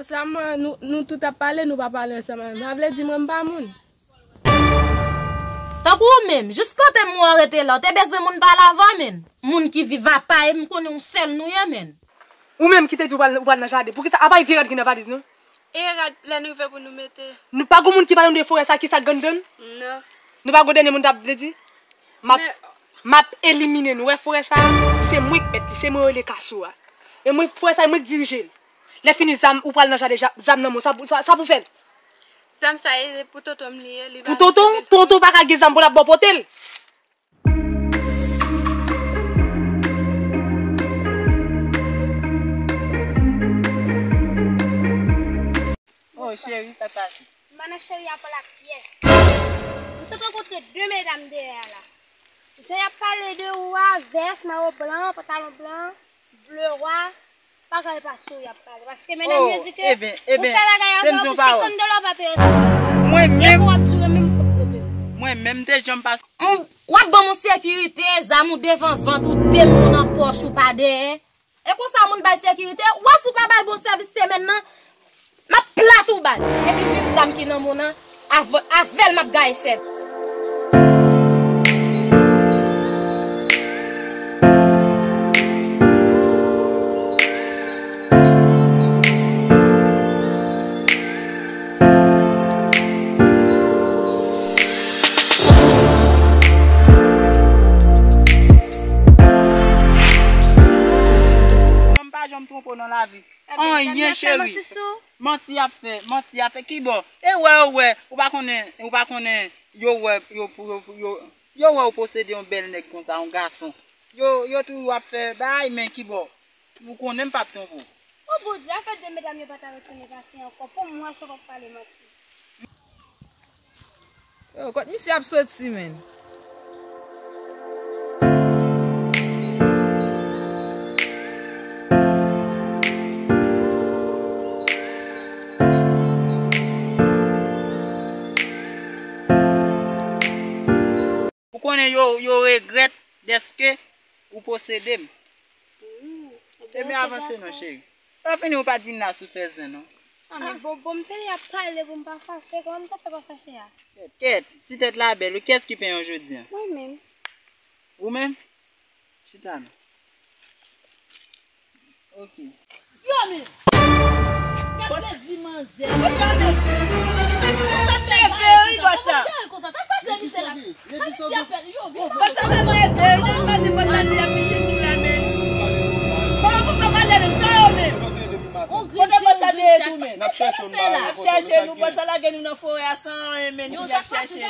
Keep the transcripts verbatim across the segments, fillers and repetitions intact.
Sa mwen, nou, nou tout ap pale, nou pa pale ansanm avè m. Sa vle di mwen m pa moun. Tankou ou menm, jis kote m wè w rete la, w te bezwen moun pale avè w, menn? Moun ki viv apa, e m konnen yon sèl nou ye, menn. Ou menm ki te di w pral, w pral nan jaden, poukisa apa e vye rad ki nan valiz nou? E rad lè nou rive pou nou mete. Nou pa gon moun ki pale nou de forè sa, ki sa k gandan? Non. Nou pa gon dènye moun t ap vle di? M ap, men m ap elimine nou. Wè forè sa, se mwen k mèt li, se mwen yo rele Kasou a. E mwen, forè sa, e mwen k dirije l. Lè fini zam, ou pral nan jaden, ja-, zam nan men w, sa pou, sa, sa pou fè l? Zam sa, e pou tonton m li ye, li pa pou tonton, tonton pa ka gen zam pou l ap ba w pote l. Oh, cheri, sa k pase? M pa nan cheri a pa la pyès. M sot rankontre de medam dèyè a la. Jan y ap pale de ou a, vès, mayo blan, pantalon blan, ble wa, pa ka e pa sou y ap pale. Paske medam yo di ke ou fè bagay avè yo pou senkant dola w pa peye sa. Mwen menm, w ap dire menm kòb twope. Mwen menm, m te janm pase. W ap ban m yon sekirite, zam ou devan vant ou, de moun nan pòch ou pa dèyè. E konsa moun bay sekirite, w wè si w pa bay bon sèvis semèn nan, m ap plat ou bal. Epi menm zam ki nan men w nan, avè, avè l m ap gaye sèvis. Non, m pa janm twonpe w nan lavi. Anyen, cheri. Manti y ap fè, manti y ap fè. Kibò? E wè, yo wè, ou pa konnen, ou pa konnen, yo wè, yo, yo, yo, yo wè ou posede yon bèl nèg konsa, yon gason. Yo, yo toujou ap fè bagay, men kibò? Ou konnen m p ap twonpe w. O Bondye, afè de medam yo pa ta retounen pase ankò. Pou mwen, se w k ap pale manti. Yo, kot misye ap soti, menn? Ou konnen yo, yo regrèt dèske ou posede m. Hmm, ebyen, avanse non, cheri. Lè w fini, ou pa t vin la sou fè zen, non. Ah, men bon, bon, m te ap pale pou m pa fache, kòman m ta fè pa fache a? Kèt, kèt, ti tèt la bèl, wi, kiyès ki penyen w jodi a? Mwen menm. Ou menm? Chita non. Ok. Yo, men! Gad sezi manzè. Bòs la, men! Ou pa t leve, wi, bòs la. Kòman w konsa? Sa k pase, misye la? Sa misye ap fè? Yo, vin pale. Bòs la pa t leve, wi, bòs la di, bòs la di, y ap vin jwenn nou la, men. Kòman pou pa pale, men? Sa yo, men! Kote bòs la te ye tou, men? N ap chèche nou, n ap chèche nou, bòs la lage nou nan forè a san anyen, men, nou ap chèche nou.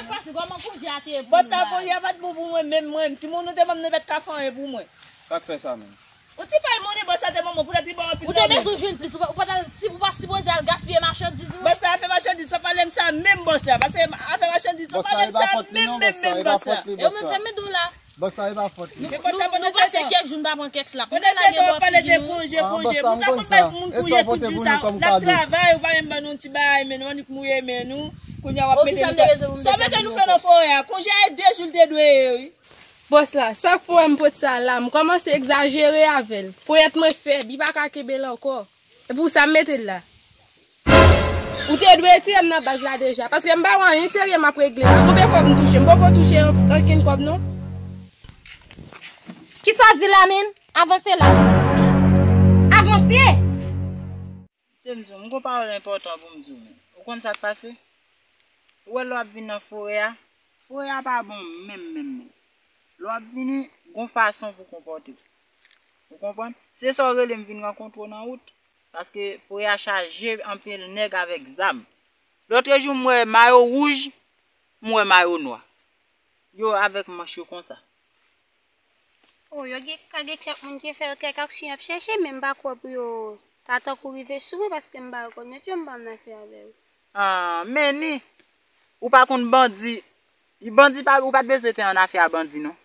Bòs la, konje a pa t bon pou mwen, menm mwen, timoun nou te ban m nan bèt ka fè anyen pou mwen. Sa k fè sa menm? Ou ti fè monnen bòs la te ban mwen, poutèt li ban anpil lòt moun. Ou te bezwen jwenn plis, ou pa, ou pa ta, si, ou pa sipoze al gaspiye machandiz ou. Bòs la fè machandiz, pa pale m sa menm bòs la, paske afè machandiz, pa pale m sa menm, menm, menm bòs la. E ou menm fèmen do la. Bòs la, e pa fòt li. Men bòs la, pandan se tan, nou pase kèk jou, nou pa pran kèk slap. Pandan se tan, w ap pale de konje, konje. Moun pa konn bay moun konje tout jou sa. N ap travay, ou pa menm ban nou yon ti bagay, men nou annik mouye men nou. Kounye a, w ap mete nou fè. Sa w mete nou fè nan forè a? Konje a e de jou l te dwe ye, wi. Bòs la, sa k fè w wè m pote sa la, m kòmanse egzajere avè l. Ponyèt mwen fèb, li pa ka kenbe l ankò. E pou sa m mete l la. Ou te dwe retire m nan baz la deja, paske m pa wè anyen serye m ap regle la. Konbyen kòb m touche? M poko touche ankenn kòb non. Kisa w di la menm? Avanse la. Avanse! Te m di w, m gon pawòl enpòtan pou m di w menm. Ou konn sa k pase? Ou wè lè w ap vin nan forè a, forè a pa bon menm, menm, menm. Lè w ap vini, gon fason pou w konpòte w. Ou konprann? Se sa w rele m vin rankontre w nan wout. Paske forè a chaje anpil nèg avèk zam. Lòtrejou, m wè mayo wouj, m wè mayo nwa. Yo avèk manch yo konsa. O, yo gen, ka gen kèk moun ki fè kèk aksyon y ap chèche, men m pa kwè pou yo ta tankou rive sou mwen, paske m pa rekonèt yo, m pa nan afè avè yo. Ah, men ni, ou pa konn bandi. Bandi pa, ou pa t bezwen te an afè a bandi, non.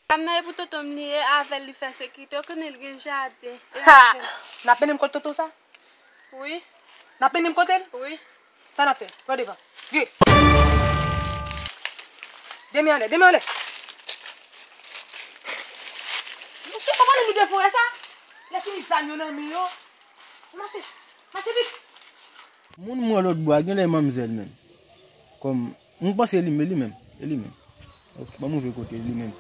Dam nan e pou tonton m li ye, avè l li fè sekirite, ou konnen l gen jaden. E ha! N ap mennen m kot tonton sa? Wi. N ap mennen m kote l? Wi. Sa n ap fè? Pran devan. Gen. De men anlè, de men anlè. Mesye, pa pale nou de forè sa. Lè fini zam yo nan men yo. Mache, mache vit. Moun m wè lòt bò a, genlè manmzèl menm. Kòm, m panse li, men li menm, e li menm. Ban m ouvri kote li menm.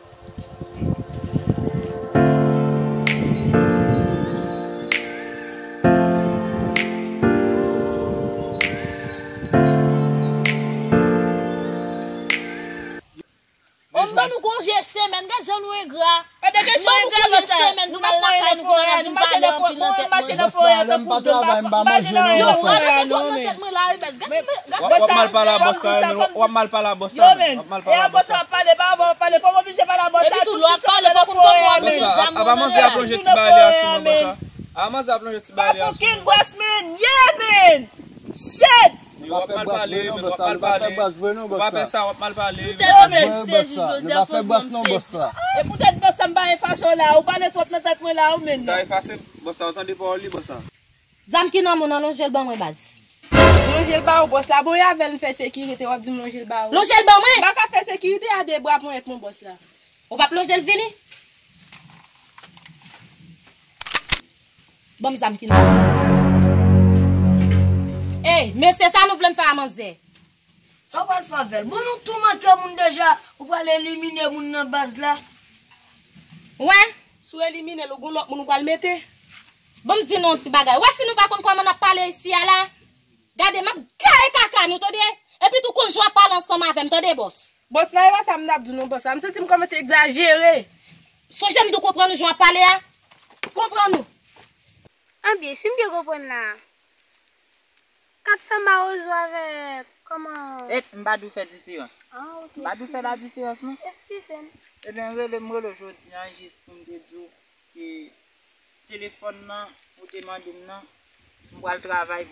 Ou ban nou konje semèn, gad jan nou engra. Pa de kesyon engra, bòs la. Nou pa fè anyen nan forè a, nou mache nan forè, nou mache nan forè a tankou dlo, nou pa fè anyen nan forè a non, men. Bòs la, w ap mal pale a bòs la, w ap mal pale a bòs la, w ap mal pale a bòs la. Yo, men, e a bòs la w ap pale, pa avè w ap pale, fò m oblije pale a bòs la, tout jounen w ap nan forè a, men. Bòs la, apa manzè a plonje ti bagay li a sou mwen, bòs la. Apa manzè a plonje ti bagay li a sou mwen. Fucking bòs, men, yeah, men. Shit! Yo, w ap mal pale, men w ap mal pale. Ou pa fè sa, w ap mal pale. Ou tèlman fè m sezi jodi a, franchman, m sezi. E poutèt bòs la, m pa efase w la. Ou pale twòp nan tèt mwen la, ou menm. Ou ta efase, bòs la, ou tande pawòl li, bòs la. Zam ki nan men w nan, lonje l ban mwen, baz. Lonje l ba ou, bòs la. Bon, e avè l m fè sekirite, w ap di m lonje l ba ou. Lonje l ban mwen! M pa ka fè sekirite a de bra ponyèt mwen, bòs la. Ou p ap lonje l vini? Ban m zam ki nan men w. Ey, mesye, sa nou vle m fè a manzè? Sa w pral fè avè l? Bon, nou tou manke moun deja. Ou pral elimine moun nan baz la. Wè. Si w elimine l, ou gon lòt moun ou pral mete. Ban m di nou yon ti bagay. Wè si nou pa konn kòman n ap pale isi a la? Gade, m ap gaye kaka nou, tande? Epi tou konn jan w ap pale ansanm avè m, tande, bòs? Bòs la, e pa sa m t ap di w non, bòs la. M santi m kòmanse egzajere. Sonje m di w konprann jan w ap pale a? Konprann ou? Anben, si m byen konprann la, kat san mawozo avèk kòman? Et, m pa dwe fè diferans. Ah, ok, eskize m. M pa dwe fè la diferans, non. Eskize m. Ebyen, rele m, rele w jodi a, jis pou m te di w ke telefòn nan ou te mande m nan, m pral travay,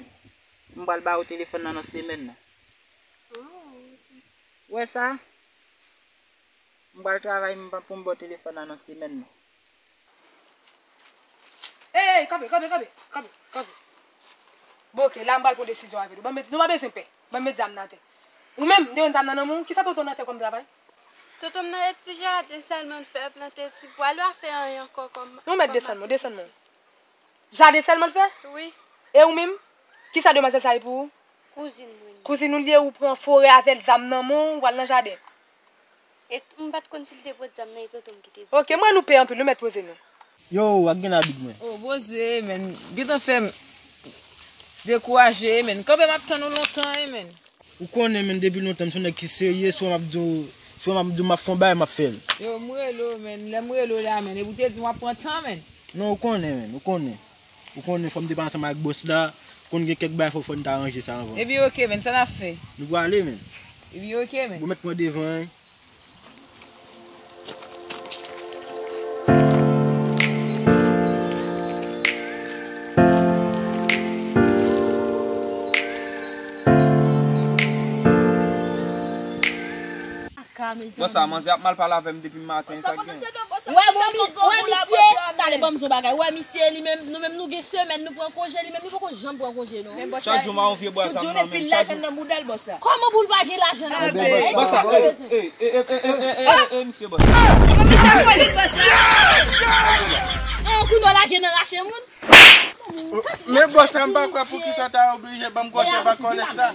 m pral ba ou telefòn nan nan semèn nan. Ah, ok. Ou wè sa? M pral travay m pa pou m ba w telefòn nan nan semèn nan. Ey, ey, kanpe, kanpe, kanpe, kanpe, kanpe. Bon, ok, la m pral pran desizyon avèk nou. Ban m met, nou pa bezwen pè. Ban m met zam nan atè. Ou menm, m te jwenn zam nan nan men w, kisa tonton nan fè kòm travay? Tonton m nan e ti jaden sèlman l fè, plante ti pwa, li pa fè anyen ankò kòm. Non, mèt desann mwen, desann mwen. Jaden sèlman l fè? Wi. E ou menm? Kisa demwazèl sa ye pou ou? Kouzin mwen li. Kouzin ou li ye, ou pran forè avè l, zam nan men w, ou al nan jaden. E m pa t konn si l te pot zam nan, e tonton m ki te di. Ok, mwen nou pè anpil, nou mèt poze nou. Yo, ak gen abit mwen. Oh, poze, men. Gentan fè m dekouraje, men. Kanpe m ap tann ou lontan, men. Ou konnen, men, depi lontan, m se yon nèg ki serye, si w ap di w, si w ap di w m ap fè yon bagay, m ap fè l. Yo, m rele w, men. Lè m rele w la, men. Epi w te di m w ap pran tan, men. Non, ou konnen, men, ou konnen. Ou konnen, fò m te pale ansanm ak bòs la, konn gen kèk bagay fò, fò n ta ranje sa anvan. Epi ok, men, sa n ap fè? Nou prale, men. Epi ok, men. Bon, mèt pran devan, en. Bòs sa, manzè ap mal pale avè m depi maten, sa k gen? Wè, bon, mi-, wè, misye, tale, ban m di w bagay. Wè, misye, li menm, nou menm, nou gen semèn, nou pran konje, li menm, li poko janm pran konje, non. Chak jou, m a yon vye bwa sa m nan men m, chak jou. Kòman pou l pa gen lajan nan bouda? Bòs sa, e, e, misye, bòs. E, kounye w lage nan rache moun. Men bòs sa, m pa kwè poukisa w ta oblije ban m konje pa kòlèt sa.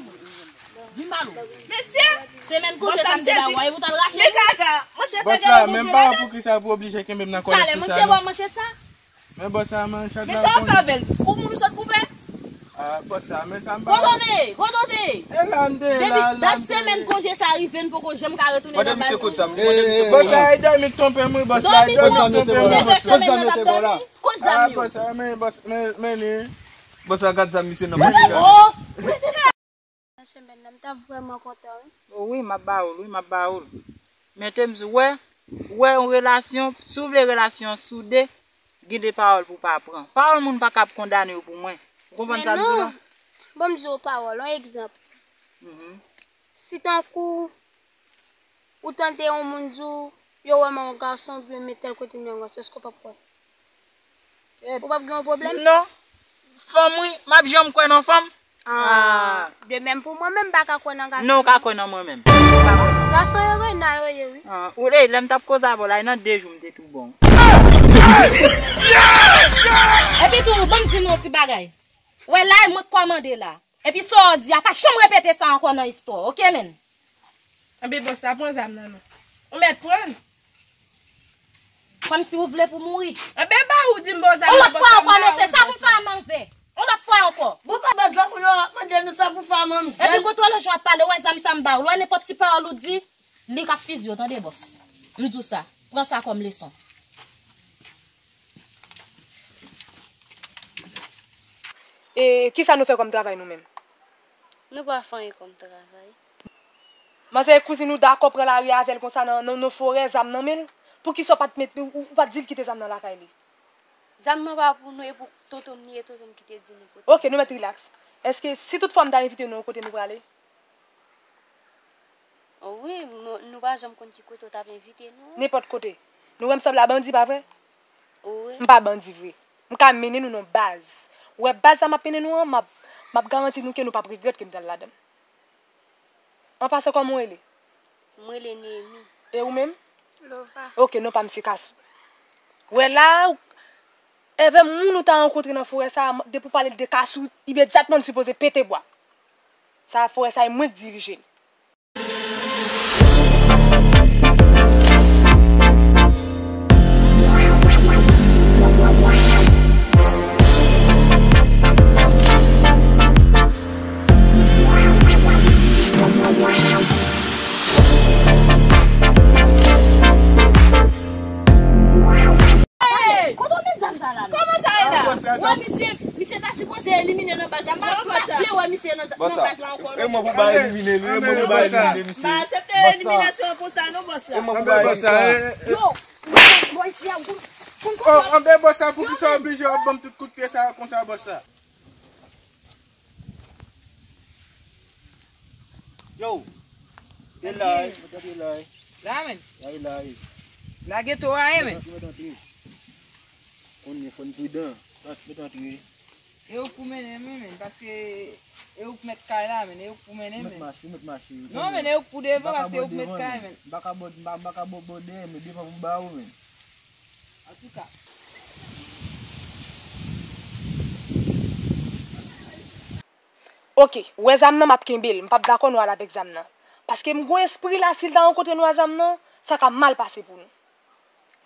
Mesye! Semèn konje sa m te ba w, epi w t al rache. Men kaka, manchèt la gen lòt la. Bòs la, men m pa wè poukisa pou oblije kenbe m nan kòlèt konsa non. Talè, mwen te ba w manchèt sa. Men bòs sa, manchèt la. Men sa w fè avè l? Ou moun ou sot koupe? Ah, bòs sa, men sa m pa wè. Gondote, gondote. E la m te la, la m te. Depi dat semèn konje sa rive, n poko janm ka retounen nan baz nou. Bòs sa, e dòmi k twonpe m wi, bòs la, e dòmi k twonpe m wi, bòs la. Semèn nan t ap dòmi. Kot zam yo? Ah, bòs sa, men, bòs, men, men li. Bòs la, gad zam misye nan pòch li. Oh! Nan semèn nan, m t ap vrèman kontan, wi. O wi, m ap ba ou l, wi, m ap ba ou l. Men te m di, wè, wè, yon relasyon, si w vle relasyon an soude, gen de pawòl pou w pa pran. Pawòl moun pa kab kondane yo pou mwen. Ou konprann sa m di w la? Men non. Ban m di w pawòl, yon egzanp. Mhm. Si tankou ou tande yon moun di w, yo wè m yon gason, oubyen men tèl kote m yon gason, èske w p ap kwè? Ou p ap gen yon pwoblèm? Non. Fanm, wi, m ap janm kwè nan fanm? Ah. De menm pou mwen menm, m pa ka kwè nan gason. Non, ou ka kwè nan mwen menm. Gason yo rena yo ye, wi. Ah, ou, ey, lè m t ap koze avè w la, e nan de jou m te tou bon. Epi tou, ban m di nou yon ti bagay. Wè, la, e mwen k kòmande la. Epi sa w di a, pa janm repete sa ankò nan istwa w, oke, menn? Anben, bòs la, pran zam nan non. Ou mèt pran l. Kòmsi ou vle pou mouri. Anben, ba ou di m bòs la. On lòt fwa ankò, mesye, sa pou fè a manzè. On lòt fwa ankò. Bon, pa bòs la, kounye a w ap mande nou sa pou fè a manzè. Epi kontwole jan w ap pale, ou wè zam sa m ba ou, ou wè nenpòt ti pawòl ou di, li k ap fizye w, tande, bòs. M di w sa, pran sa kòm leson. E kisa nou fè kòm travay nou menm? Nou pa fè anyen kòm travay. Manzè kouzin ou dakò pran lari avè l konsa nan, nan, nan forè, zam nan men l? Poukisa w pa t met, ou, ou pa t di l kite zam nan lakay li? Zam nan pa pou nou, e pou tonton m li ye, tonton m ki te di nou pote. Oke, nou mèt rilaks. Èske si tout fwa m ta envite nou yon kote nou prale? Wi, nou, nou pa janm konn ki kote w t ap envite nou. Nenpòt kote. Nou wè m sanble a bandi, pa vre? Wi. M pa bandi vre. M ka mennen nou nan baz. Ou wè baz la m ap mennen nou an, m ap, m ap garanti nou ke nou p ap regrèt ke nou t al ladan l. An pasan, kòman w rele? M rele Neyemi. E ou menm? Lova. Oke, non pa m se Kasou. Ou wè la, ou, èvè moun ou ta rankontre nan forè sa a, depi w pale de Kasou, imedyatman n sipoze pete bwa. Sa a, forè sa a, e mwen k dirije l. Hey! Kote w met zam sa la menm? Kòman sa ye la? Wè misye, misye ta sipoze elimine nan baz la. M pa, m pa vle wè misye nan, nan baz la ankò non. E mwen pou ba elimine li, e mwen pou ba elimine misye. M pa aksepte eliminasyon an konsa non, bòs la. E mwen pou ba elimine. Yo, bòs la, pou, pou konprann. Anben bòs la, poukisa w oblije w ap ban m tout kout pye sa a konsa, bòs la? Yo! E la, e, mwen t antre la, e. La, menn. La, e la, e. Lage to a, e, menn. Mwen t antre, mwen t antre. Konnen fò n pridan. Mwen t antre. E ou k pou mennen m, wi, menn, paske e ou k mèt kay la, menn, e ou k pou mennen m, menn. Ou mèt mache, ou mèt mache. Non, menn, e ou k pou devan, paske e ou k mèt kay, menn. M pa ka bò, m pa, m pa ka bò, bò dèyè, men devan pou m ba ou, menn. Antouka. Oke, ou wè zam nan, m ap kenbe l. M p ap dakò nou al avèk zam nan. Paske m gon espri la, si l ta rankontre nou a zam nan, sa ka mal pase pou nou.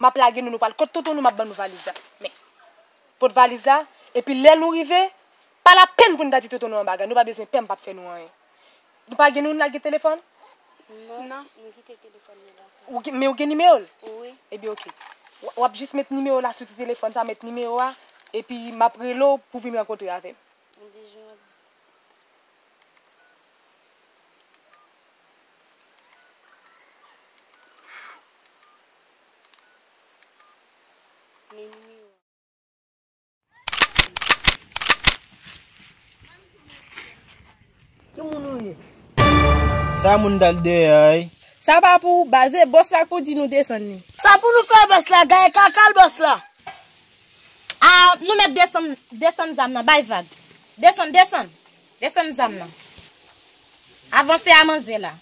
M ap lage nou, nou pral kot tonton nou, m ap ban nou valiz la. Men, pot valiz la, epi lè nou rive, pa lapenn pou n ta di tonton nou yon bagay, nou pa bezwen pè, m p ap fè nou anyen. Nou pa gen, nou lage telefòn? Non, nou kite telefòn nan lakay. Ou gen, men ou gen nimewo l? Wi. Ebyen, oke. W, w ap jis met nimewo l la sou ti telefòn sa, met nimewo a, epi m ap rele w pou w vin rankontre avè m. Ebyen, jan w ap di. Men nimewo a. Ki moun ou ye? Sa moun t al dèyè a, wi. Sa pa pou ou, baz, e bòs la k pou di nou desann li. Sa pou nou fè bòs la, gaye kaka l bòs la. A, nou mèt desann, desann zam nan, bay vag. Desann, desann. Desann zam nan. Avanse a manzè la.